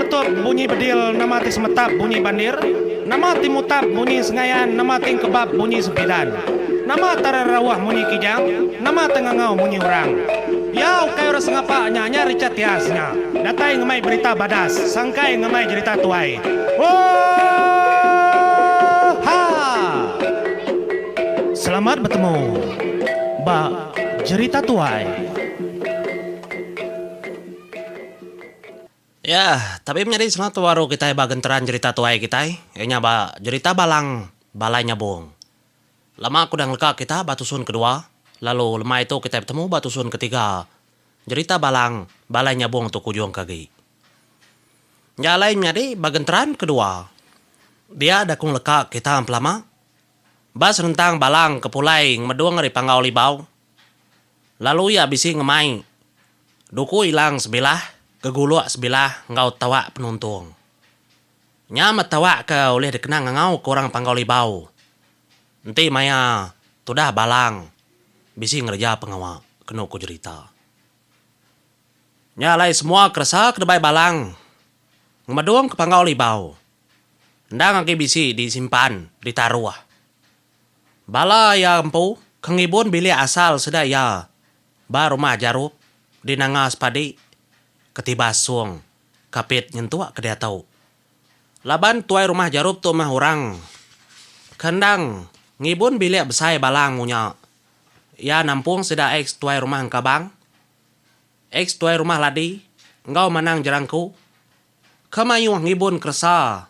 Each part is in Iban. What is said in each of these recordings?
meletup bunyi bedil nama ti semetap bunyi bandir, nama ti mutap munyi sengayan nama ti engkebap bunyi sempidan. Nama tararauh munyi kijang, nama tengangau munyi orang. Iya ukai orang sengapa nya nya Richard Tias nya. Datai ngemai berita badas, sangkai ngemai jerita tuai. Oohaa! Selamat betemu ba Jerita Tuai. Ya, tapi menyadi sema tu baru kitai ba genteran jerita tuai kitai, iya nya ba jerita Balang Balai Nyabong. Lama aku udah ngeleka kita ba tusun kedua, lalu lemai tu kitai betemu ba tusun ketiga jerita Balang Balai Nyabong tu kujung ke agi. Nya alai menyadi ba genteran kedua, dia da ku ngeleka kita empelama ba senentang Balang ke pulai ngemedung ari Panggau Libau lalu iya bisi ngemai Duku ilang sebilah, geguluk sebilah enggau tawak penuntung. Nya meh tawak ke ulih dikena ngangau ke orang Panggau Libau enti maya tudah balang bisi ngereja pengawa kenu ku jerita. Nya alai semua keresa ke dibai balang ngemedung ke Panggau Libau endang agi bisi disimpan ditaruh bala iya empu ke ngibun bilik asal sida iya Ba rumah Jarup di Nanga Sepadi, Ketibas Song, Kapit nyentuk ke diatu. Laban tuai rumah Jarup tu meh orang ke endang ngibun bilik besai Balang munya. Iya nampung sida ex tuai rumah Engkabang, ex tuai rumah Ladi enggau Manang Jerangku ke mayuh ngibun keresa,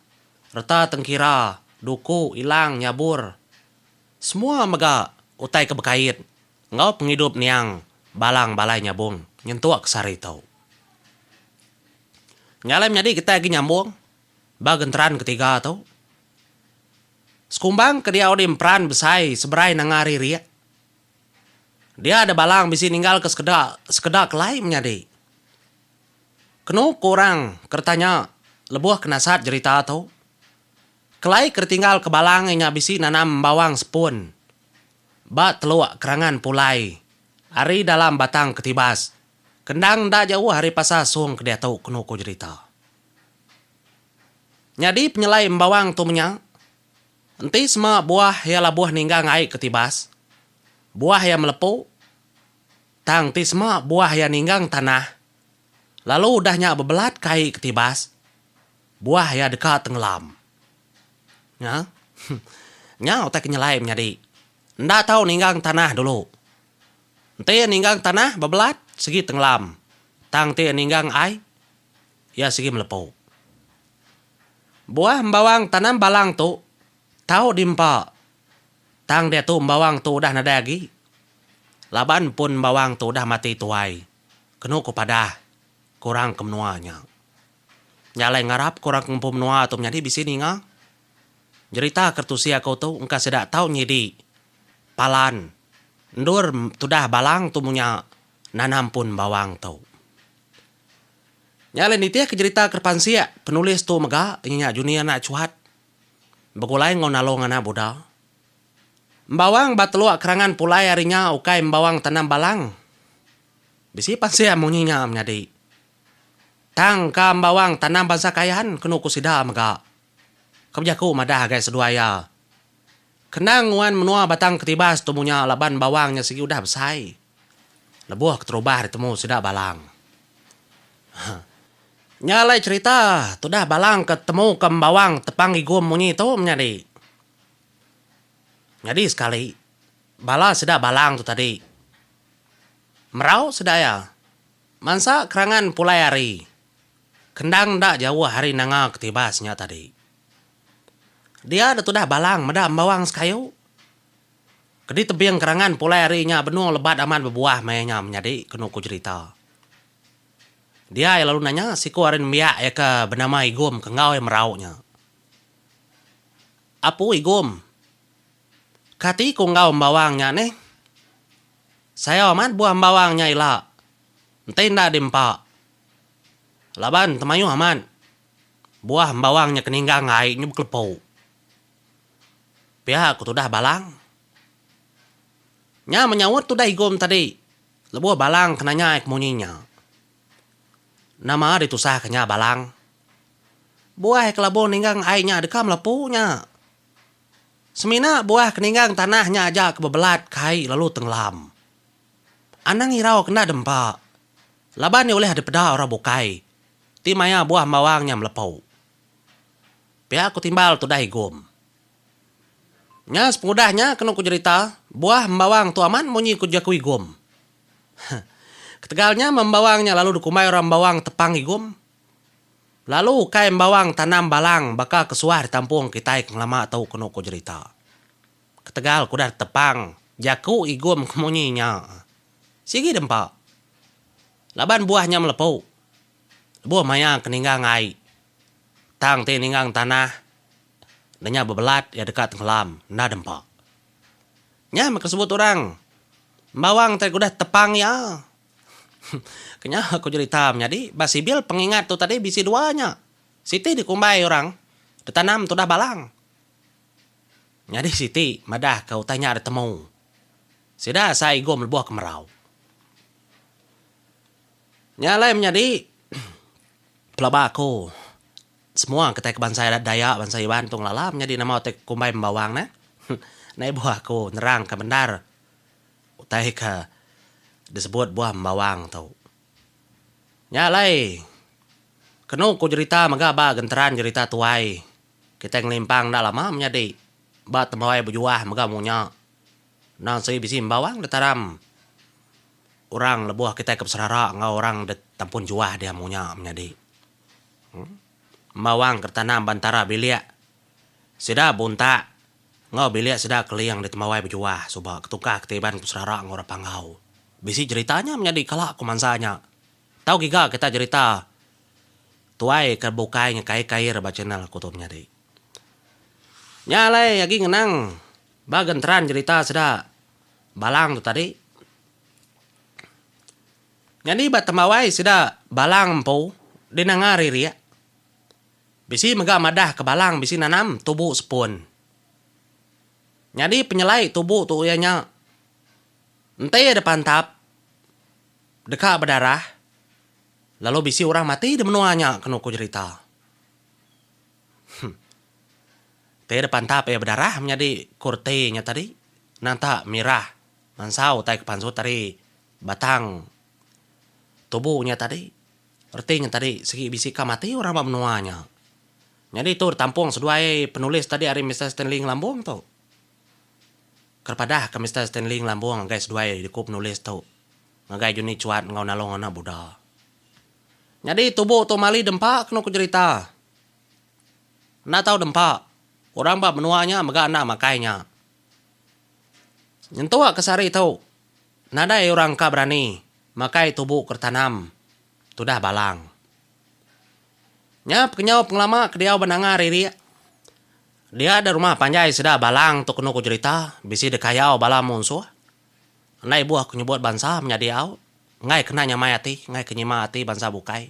reta tengkira, duku, ilang, nyabur, semua mega utai ke bekait Enggau pengidup niang Balang Balai Nyabong nyentuk ke sehari tu. Nya alai menyadi kitai agi nyambung ba genteran ketiga tu. Sekumbang ke diau di emperan besai seberai nanga ririk, dia da Balang bisi ninggalka sekeda sekeda kelai menyadi. Kenu ku orang ke retanya lebuh ke nasat jerita tu, kelai ke ditinggalka Balang iya nya bisi nanam bawang sepun Ba teluk Kerangan Pulai ari dalam Batang Ketibas, kendang enda jauh ari pasar Song ke diatu kenu ku jerita. Nyadi penyelai embawang tu menya, enti sema buah iya labuh ninggang ai Ketibas, buah iya melepu, tang enti sema buah iya ninggang tanah lalu udah nya bebelat ke ai Ketibas, buah iya deka tengelam. Nya. Nya utai ke nyelai menyadi. Enda tau ninggang tanah dulu. Enti iya ninggang tanah bebelat sigi tenggelam. Tang enti iya ninggang ai, iya sigi melepu. Buah embawang tanam balang tu tau diempa. Tang diatu embawang tu udah nadai agi. Laban pun embawang tu udah mati tuai. Kenu ku padah ke orang ke menua nya. Nya alai ngarap ke orang ke ngempu menua tu menyadi bisi ninga jerita kertusi aku tu engka sida tau nyidi palan endur tudah balang tu munya nanam pun bawang tu. Nya alai nitih ke jerita ke pansik penulis tu mega iya nya Junior anak Chuat begulai enggau Nalong anak Buda. Embawang ba teluk kerangan pulai ari nya ukai embawang tanam balang. Bisi pansik munyi nya menyadi. Tang ka embawang tanam bansa Kayan kenu ku sida mega. Ke bejaku madah agai seduai iya. Kenang nguan menua Batang Ketibas tu munya laban bawang nya sigi udah besai. Lebuh keterubah ditemu sida Balang. Nya alai cherita tudah Balang ke temu ke embawang tepang igum munyi tu menyadi. Nyadi sekali bala sida Balang tu tadi merau sida iya. Mansa kerangan pulai ari Kendang enda jauh ari Nanga Ketibas nya tadi. Dia da tudah Balang meda embawang sekayu. Kedi tebing kerangan pulai ari nya benung lebat amat bebuah maya nya menyadi kenu ku jerita. Dia iya lalu nanya siku ari nembiak iya ke benama Igum ke enggau iya merau nya. Apu Igum, kati ku enggau embawang nya nih? Sayau amat buah embawang nya ila enti enda diempa laban temayuh amat buah embawang nya ke ninggang ai nyu bekelepu. Pia ku tudah Balang. Nya menyaut tudah Igum tadi lebuh Balang ke nanya ai ke munyi nya. Nama ditusahka nya Balang? Buah ke labuh ninggang ai nya deka melepu nya. Semina buah ke ninggang tanah nya aja ke bebelat ke ai lalu tenggelam. Anang irau ke enda dempa laban iya ulih dipeda orang bukai ti maya buah embawang nya melepu. Pia ku timbal tudah Igum. Nya sepengudah nya kenu ku jerita, buah embawang tu amat munyi ku jaku Igum. Ketegal nya meh embawang nya lalu dikumbai orang embawang tepang Igum. Lalu ukai embawang tanam balang baka ke suah ditampung kitai ke ngelama tu kenu ku jerita. Ketegal ke udah ditepang jaku Igum ke munyi nya sigi dempa. Laban buah nya melepu lebuh maya ke ninggang ai tang ti ninggang tanah enda nya bebelat iya deka tenggelam enda dempa. Nya meh ke sebut orang embawang ti udah tepang iya. Kenya ku jerita menyadi ba sibil pengingat tu tadi bisi dua nya. Siti dikumbai orang ditanam tudah balang. Nyadi siti madah ke utai nya ditemu sida asai igum lebuh ke merau. Nya alai menyadi pelaba aku semua kitai ke bansa Dayak bansa Iban tu ngelala menyadi nama utai kumbai membawang neh. Enda ibuh aku nerang ke bendar utai ke disebut buah membawang tu. Nya alai kenu ku jerita mega ba genteran jerita tuai kitai ngelimpang enda lama menyadi ba tembawai bejuah mega munya endang segi bisi membawang ditaram. Orang lebuh kitai ke beserara enggau orang da tampun juah dia munya menyadi. Embawang ke ditanam ba entara bilik sida buntak enggau bilik sida keling di tembawai bejuah suba ketukah kitai iban ke beserara enggau orang Panggau. Bisi jerita nya menyadi kala ku mansa nya. Tau giga kita jerita tuai ke bukai ngekai kair ba channel aku tu menyadi. Nya alai agi ngenang ba genteran jerita sida Balang tu tadi. Nyadi ba tembawai sida Balang empu di Nanga Ririk bisi mega madah ke Balang bisi nanam tubu sepun. Nyadi penyelai tubu tu iya nya enti iya dipantap deka bedarah lalu bisi orang mati di menua nya kenu ku jerita. Enti iya dipantap iya bedarah menyadi ku reti nya tadi nanta mirah Mansau utai ke pansut ari batang tubu nya tadi, reti nya tadi sigi bisi ka mati orang ba menua nya. Nyadi tu ditampung seduai penulis tadi ari Mister Stanley Ngelambong tu. Ke padah ke Mister Stanley Ngelambong ngagai seduai diku penulis tu ngagai Juni Chuat enggau Nalong Anak Buda. Nyadi tubu tu mali dempa kenu ku jerita. Enda tau dempa, orang ba menua nya mega enda makai nya. Nyentuk ke sehari tu, nadai orang ka berani makai tubu ke ditanam tudah balang. Nya pekenyau pengelama ke diau ba Nanga Ririk, dia da rumah panjai sida balang tu kenu ku jerita bisi dikayau bala munsuh. Enda ibuh ku nyebut bansa menyadi au, enggai kena nyamai ati, enggai ke nyima ati bansa bukai.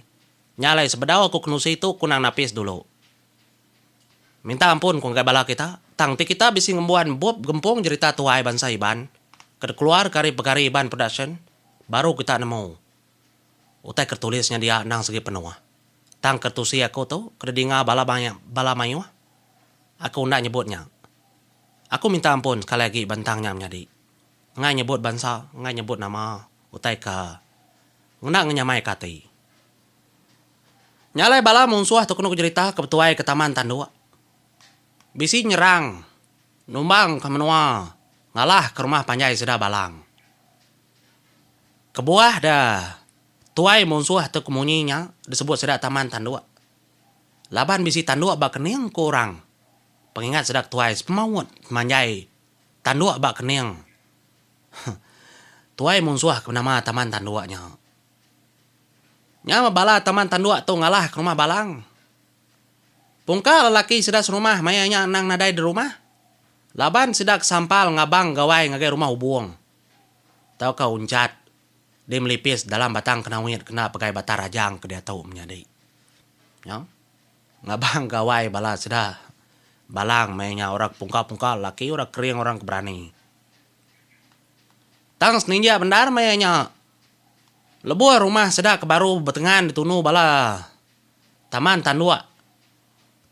Nya alai sebedau aku kenusi tu ku nang napis dulu. Minta ampun ku ngagai bala kita, tang ti kita bisi ngembuan bup gempung jerita tuai bansa Iban ke dikeluarka ari Pegari Iban Production, baru kita nemu utai ke ditulis nya dia endang segi penuh. Tang ke tusi aku tu ke didinga bala bala mayuh, aku enda nyebut nya. Aku minta ampun sekali agi ba entang nya menyadi. Enggai nyebut bansa, enggai nyebut nama utai ke ngena ngenyamaika ati. Nya alai bala munsuh tu kenu jerita ke betuai ke Taman Tanduk bisi nyerang numbang ke menua ngalah ke rumah panjai sida Balang. Kebuah da tuai munsuh tu ke munyi nya disebut sida Taman Tanduk laban bisi tanduk ba kening ku orang pengingat sida ketuai sepemaut semanjai tanduk ba kening tuai munsuh ke benama Taman Tanduk nya. Nya meh bala taman tanduk tu ngalah ke rumah Balang. Pungka lelaki sida serumah maya nya endang nadai di rumah laban sida ke sampal ngabang gawai ngagai rumah Ubong tauka Unchat di Melipis dalam Batang Kenawit kena pegai Batang Rajang ke diatu menyadi. Nya ngabang gawai bala sida Balang maya nya orang ke pungka-pungka lelaki orang kering orang ke berani. Tang seninjak bendar maya nya. Lebuh rumah sida ke baru betengan ditunu bala Taman Tanduk.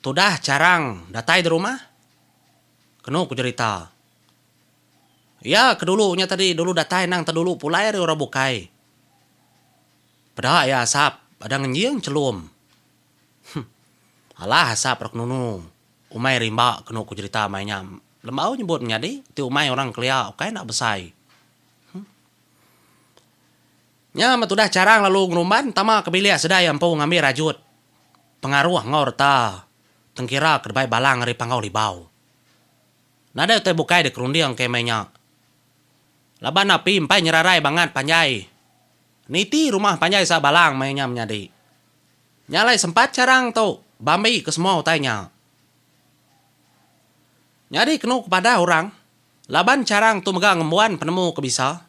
Tudah charang datai di rumah? Kenu ku jerita. Iya ke dulu nya tadi dulu datai endang tedulu pulai ari orang bukai. Peda iya asap ada ngenjing chelum. Huh. Alah asap ra kenunu umai rimba kenu ku jerita mai nya lembau nyebut menyadi ti umai orang kelia ukai enda besai. Huh. Nya meh tudah charang lalu ngerumban tama ke bilik sida iya empu ngambi rajut pengaruh enggau reta tengkira ke dibai balang ari Panggau Libau. Nadai utai bukai dikerunding ke meh nya. Laban api empai nyerarai bangat panjai. Niti rumah panjai sa balang meh nya menyadi. Nya alai sempat charang tu bambi ke semua utai nya. Nyadi kenu ke padah orang, laban charang tu mega ngembuan penemu ke bisa.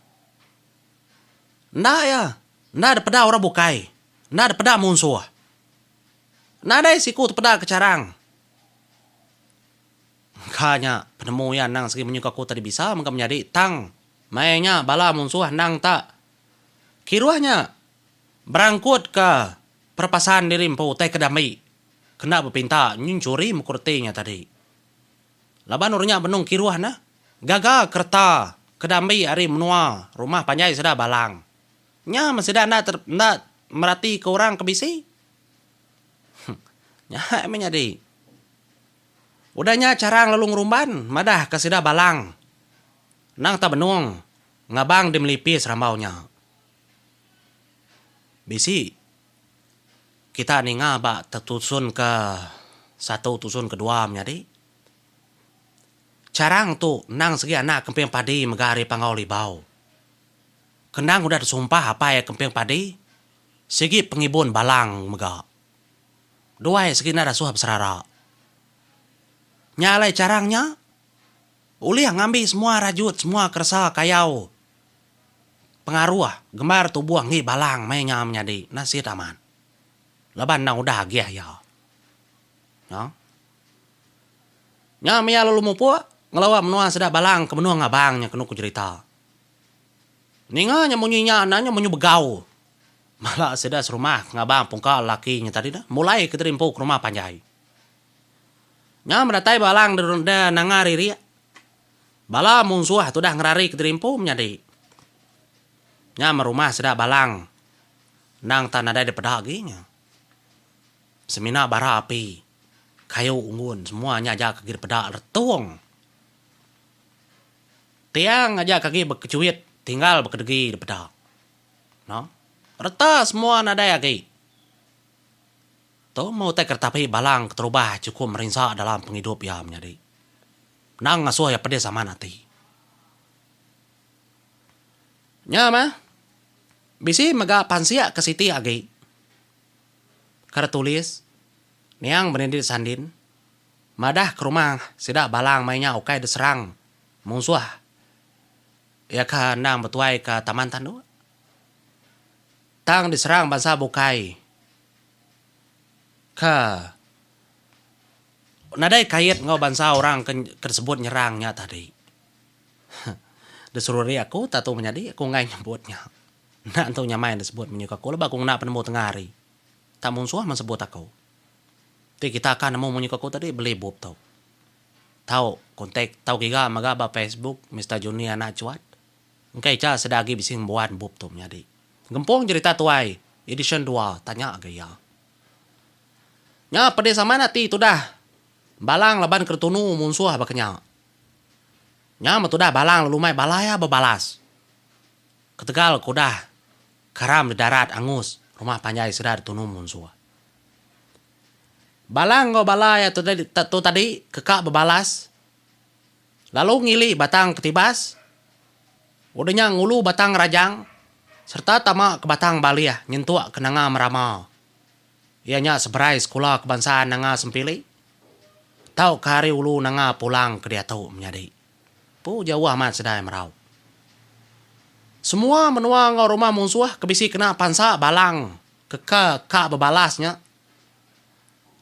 Enda iya, enda dipeda orang bukai, enda dipeda munsuh. Nadai siku tepeda ke charang. Engka nya penemu iya endang segi menyuka aku tadi bisa mega menyadi tang maya nya bala munsuh endang tak kiruh nya berangkut ka perepasan diri empu utai ke dambi kena bepinta nyenchuri muku reti nya tadi. Laban orang nya benung kiruh neh gaga kereta ke dambi ari menua rumah panjai sida balang. Nya meh sida enda enda merati ke orang ke bisi. Nya meh nyadi. Udah nya Charang lalu ngerumban madah ka sida Balang endang tak benung ngabang di Melipis rambau nya. Bisi kita ninga ba tusun ke satu tusun ke dua menyadi. Charang tu endang segi anak Kemping Padi mega ari Panggau Libau. Kendang udah disumpah apai iya Kemping Padi sigi pengibun Balang mega. Duai segi enda dasuh beserara. Nya alai charang nya ulih ngambi semua rajut semua keresa kayau pengaruh gembar tubuh enggi balang meh nya menyadi nasit amat laban endang udah agih iya. Nya. Nya mih iya lalu mupuk ngelawa menua sida balang ke menua ngabang nya kenu ku jerita. Ninga nya munyi nya enda nya munyi begau. Bala sida serumah ke ngabang pungka lelaki nya tadi dah mulai ke diri empu ke rumah panjai. Nya meh datai balang de nanga ririk. Bala munsuh tudah ngerari ke diri empu menyadi. Nya meh rumah sida balang endang tak nadai dipeda agi nya. Semina bara api, kayu unggun semua nya aja ke agi dipeda retung. Tiang aja ke agi bekechuit tinggal bekedegi dipeda. No. Reta semua nadai agi. Tu meh utai keretapi balang keterubah chukup merinsa dalam pengidup iya menyadi. Endang ngasuh iya pedis amat ati. Nya meh, bisi mega pansik ke siti agi. Ke ditulis niang Benedict Sandin madah ke rumah sida balang maya nya ukai diserang munsuh iya ke endang betuai ke Taman Tanduk. Tang diserang bansa bukai ke nadai kait enggau bansa orang ke disebut nyerang nya tadi. Diseruri aku tatu menyadi aku enggai nyebut nya. Enda entu nyamai disebut menyuka aku laban aku ngena penemu tengah hari. Tak munsuh men sebut aku. Ti kita ka nemu munyi ku aku tadi beli bup tu. Tau kontak tau giga mega ba Facebook Mister Juni Anak Chuat. Engka icha sida agi bisi ngembuan bup tu menyadi. Gempung jerita tuai edition dua tanya ga iya. Nya pedis amat ati tudah Balang laban ke ditunu munsuh baka nya. Nya meh tudah Balang lalu mai bala iya bebalas. Ketegal ke udah karam di darat angus rumah panjai sida ditunu munsuh. Balang enggau bala iya tu tadi ke ka bebalas lalu ngili Batang Ketibas udah nya ngulu Batang Rajang sereta tama ke Batang Balih nyentuk ke Nanga Merama iya nya seberai Sekula Kebangsaan Nanga Sempili tauka ari ulu Nanga Pulang ke diatu menyadi. Pu jauh amat sedai merau. Semua menua enggau rumah munsuh ke bisi kena pansa balang ke ke ka bebalas nya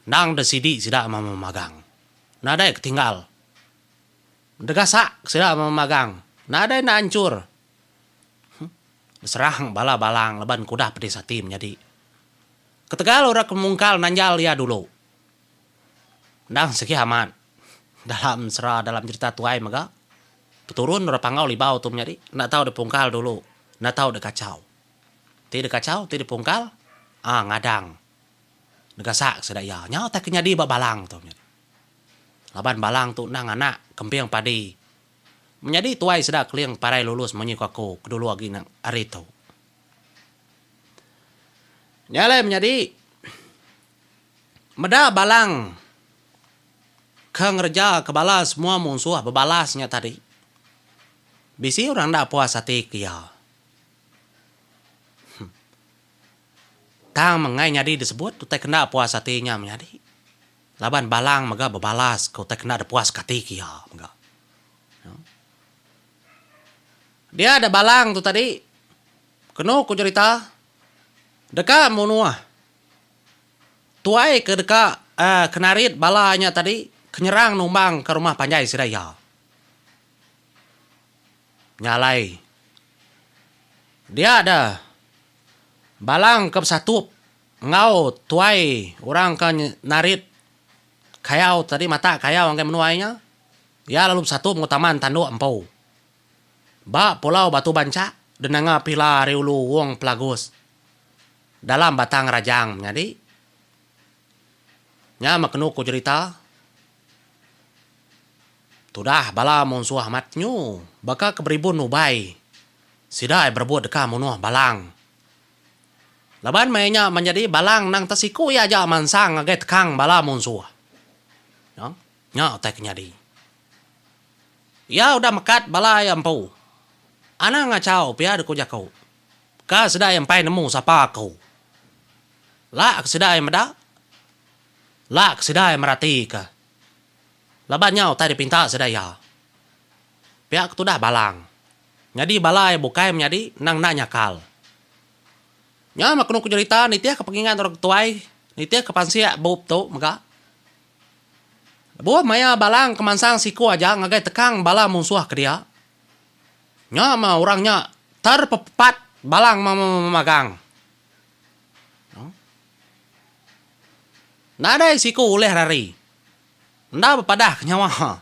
endang deh sidi sida memagang. Nadai ke tinggal. Degasak sida memagang. Nadai enda anchur. Beserang bala balang laban ke udah pedis ati menyadi. Ketegal orang ke mungkal nanjal iya dulu. Endang sigi amat dalam ensera dalam jerita tuai mega peturun orang Panggau Libau tu menyadi enda tau dipungkal dulu enda tau dikachau. Ti dikachau ti dipungkal aaa ngadang negasak sida iya. Nya utai ke nyadi ba Balang tu menyadi. Laban Balang tu endang anak kemping padi menyadi tuai sida Keling parai lulus munyi ku aku ke dulu agi ne ari tu. Nya alai menyadi meda Balang ke ngereja ke bala semua munsuh bebalas nya tadi bisi orang enda puas ati ke iya. Tang mengai nyadi disebut utai ke enda puas ati nya menyadi laban Balang mega bebalas ke utai ke enda dipuas ke ati ke iya mega. Dia da Balang tu tadi kenu ku jerita deka munuh tuai ke deka uhh ke narit bala nya tadi ke nyerang numbang ke rumah panjai sida iya. Nya alai dia da Balang ke besatup enggau tuai orang ke narit kayau tadi matak kayau ngagai menua iya, iya lalu besatup enggau Taman Tanduk empu ba Pulau Batu Banchak di Nanga Pila ari ulu Wong Pelagus dalam Batang Rajang menyadi. Nya meh kenu ku jerita. Tudah bala munsuh amat nyu baka ke beribun ubai sida ai berebut deka munuh Balang. Laban maya nya menjadi Balang endang tesiku iya aja mansang ngagai tekang bala munsuh. Nya nya utai ke nyadi. Iya udah mekat bala iya empu. Anang ngachau pia deka jaku. Ka sida iya empai nemu sapa aku. La ke sida iya meda. La ke sida iya meratika. Laban nya utai dipinta sida iya. Pia ke tudah Balang. Nyadi bala iya bukai menyadi endang enda nyakal. Nya meh kenu ku jerita nitihka pengingat orang tuai nitihka pansik bup tu mega. Lebuh maya Balang ke mansang siku aja ngagai tekang bala munsuh ke dia. Nya meh orang nya terpepepat Balang memagang. Nadai siku ulih rari. Enda bepadah ke nyawa.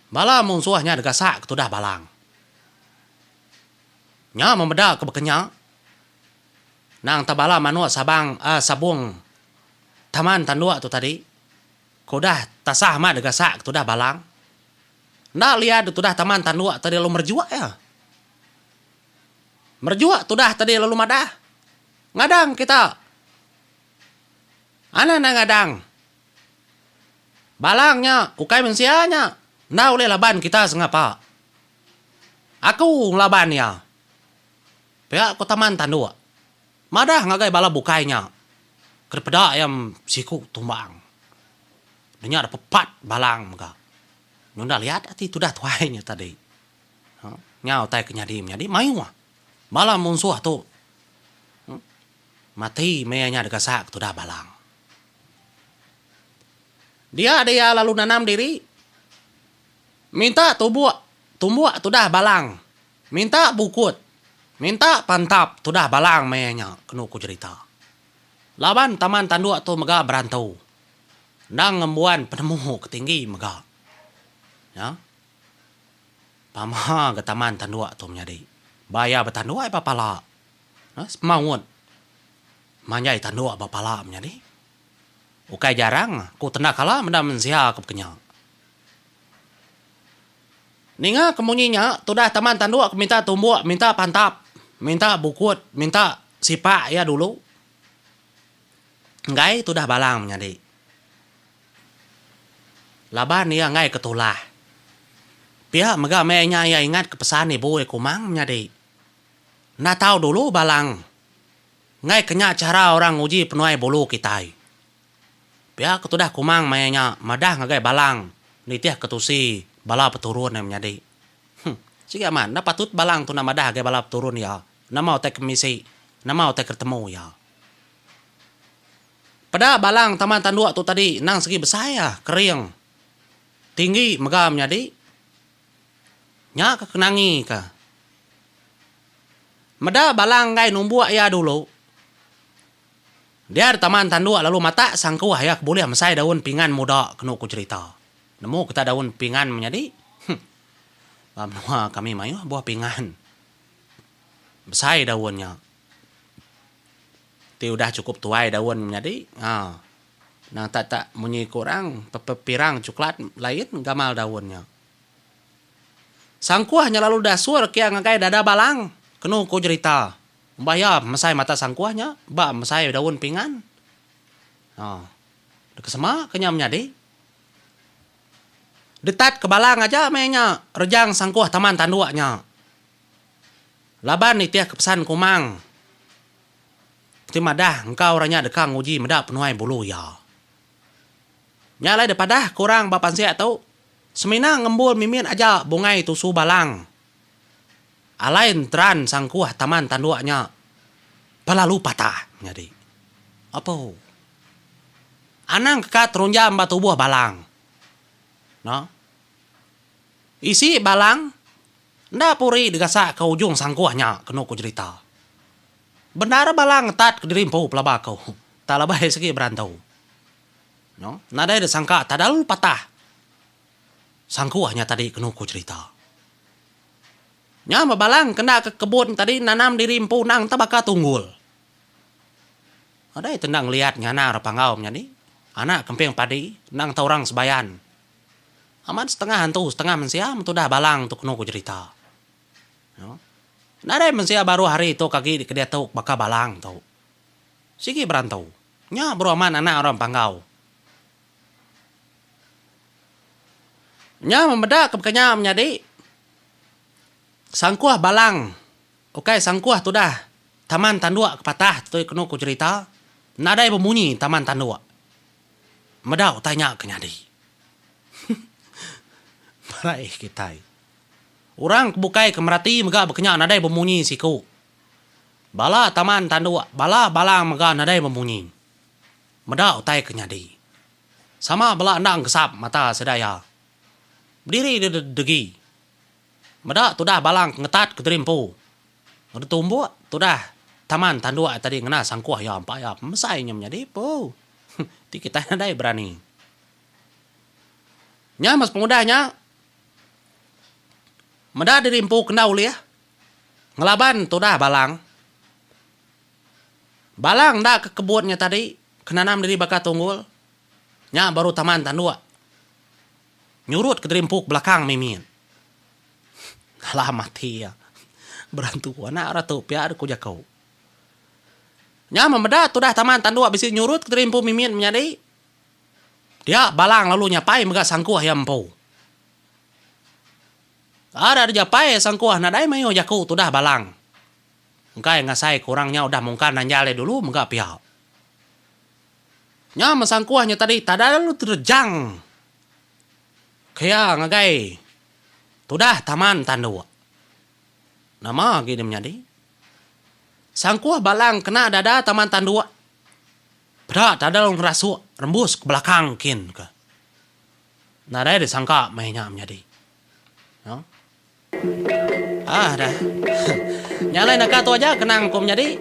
Bala munsuh nya digasak ke tudah Balang. Nya memeda ke bekenya. Nang ta bala manuk sabang uhh sabung taman tanduk tu tadi ke udah tasah amat digasak ke tudah Balang. Enda liat tudah taman tanduk tadi lalu merejuk iya. Merejuk tudah tadi lalu madah, Ngadang kita. Anang enda ngadang. Balang nya ukai mensia nya enda ulih laban kita sengapa. Aku ngelaban iya. Pia ku Taman Tanduk madah ngagai bala bukai nya ke dipeda iya siku tumbang. Nya dipepat Balang mega. Nyunda liat ati tudah tuai nya tadi. Nya utai ke nyadi menyadi mayuh bala munsuh tu mati meh nya digasak tudah Balang. Dia dia lalu nanam diri minta tubuk tumbuk tudah Balang minta bukut minta pantap tudah Balang meh nya kenu ku jerita. Laban Taman Tanduk tu mega berantu endang ngembuan penemu ke tinggi mega. Nya pama ga Taman Tanduk tu menyadi. Ba iya betanduk ai ba pala semaut manjai tanduk ba pala menyadi. Ukai jarang ku tenda kala meda mensia ke bekenya. Ninga ke munyi nya tudah taman tanduk ke minta tumbuk minta pantap minta bukut minta sipak iya dulu. Enggai tudah balang menyadi. Laban iya enggai ke tulah. Pia mega meh nya iya ingat ke pesan ibu iya kumang menyadi. Enda tau dulu balang. Enggai ke nya chara orang nguji penuai bulu kitai. Pia ke tudah Kumang maya nya madah ngagai Balang nitih ke tusi bala peturun iya menyadi. Huh. Sigi amat enda patut Balang tu enda madah ngagai bala peturun iya nama utai ke misi, nama utai ke ditemu iya. Peda Balang Taman Tanduk tu tadi endang sigi besai ah, kering. Tinggi mega menyadi. Nya ke kenangi ka. Meda Balang enggai numbuk iya dulu. Dia ditaman tanduk lalu matak sangkuh iya ke bulih mesai daun pingan muda kenu ku cherita. Nemu kita daun pingan menyadi? Huh. Ba menua kami mayuh buah pingan. Besai daun nya. Ti udah chukup tuai daun menyadi, ha. Nang tak tak munyi ku orang pepirang cuklat lain gamal daun nya. Sangkuh nya lalu dasur kia ngagai dada balang kenu ku jerita. Umbah iya mesai mata sangkuh nya ba mesai daun pingan. Ha. Deka sema ke nya menyadi. Detat ke balang aja meh nya rejang sangkuh taman tanduk nya. Laban nitih ke pesan Kumang ti madah engka orang nya deka nguji meda penuai bulu iya. Nya alai dipadah ke orang ba pansik tu semina ngembul mimit aja bungai tusu balang alai enteran sangkuh taman tanduk nya pelalu patah nyadi. Apo. Anang keka terunjam ba tubuh balang. No. Isi balang enda puri digasak ke ujung sangkuh nya kenu ku jerita. Bendar balang ngetat kediri empu pelaba aku. Tak labai sigi berantu. No, nadai disangka tadal patah sangkuh nya tadi kenu ku jerita. Nya meh balang ke enda ke kebun tadi nanam diri empu endang enta baka tunggul. Nadai tenda ngeliat nyana orang panggau menyadi anak kemping padi endang enta orang sebayan. Amat setengah antu setengah mensia metudah balang tu kenu ku jerita. Nadai mensia baruh hari tu ke agi ke diatu baka balang tu. Sigi berantu. Nya baru amat anak orang Panggau. Nya memeda ke baka nya menyadi sangkuh balang ukai sangkuh tudah taman tanduk ke patah tu kenu ku jerita nadai bemunyi taman tanduk. Meda utai nya ke nyadi. Berai kitai. Orang ke bukai ke merati mega bekenya nadai bemunyi siku. Bala taman tanduk, bala balang mega nadai bemunyi. Meda utai ke nyadi. Sama bela enda ngesap mata sida iya. Bediri degi. Meda tudah balang ke ngetat ke diri empu. Udah tumbuk tudah taman tanduk tadi ngena sangkuh iya empa iya pemesai nya menyadi pu. Ti kitai nadai berani. Nya meh sepengudah nya meda diri empu kenda ulih ngelaban tudah balang. Balang enda ke kebun nya tadi ke nanam diri baka tunggul nya baru taman tanduk nyurut ke diri empu ke belakang mimit. Dalam ati iya, berantu anak ira tu pia ku jaku. Nya memeda tudah taman tanduk bisi nyurut kediri empu mimit menyadi. Dia balang lalu nyapai mega sangkuh iya empu. Ada dijapai sangkuh nadai mayuh jaku tudah balang. Engkai ngasai ke orang nya udah mungkan nanjal iya dulu mega pia. Nya mesangkuh nya tadi tadai lalu terejang. Kaya ngagai tudah taman tanduk. Nama agi deh menyadi. Sangkuh balang kena dada taman tanduk. Peda tadal ngerasuk rembus ke belakang kin ke. Nadai disangka meh nya menyadi. No. Ah dah. Nya alai naka tu aja kenang ku menyadi.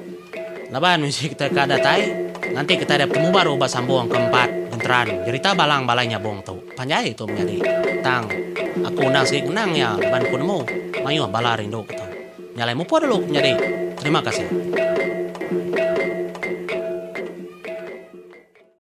Laban misi kitai ka datai nganti kitai deh betemu baru ba sambung ke empat genteran jerita Balang Balai Nyabong tu. Panjai tu menyadi. Tang aku endang sigi ngenang iya laban ku nemu mayuh bala rindu ke tu. Nya alai mupuk dulu ku menyadi. Terima kasih.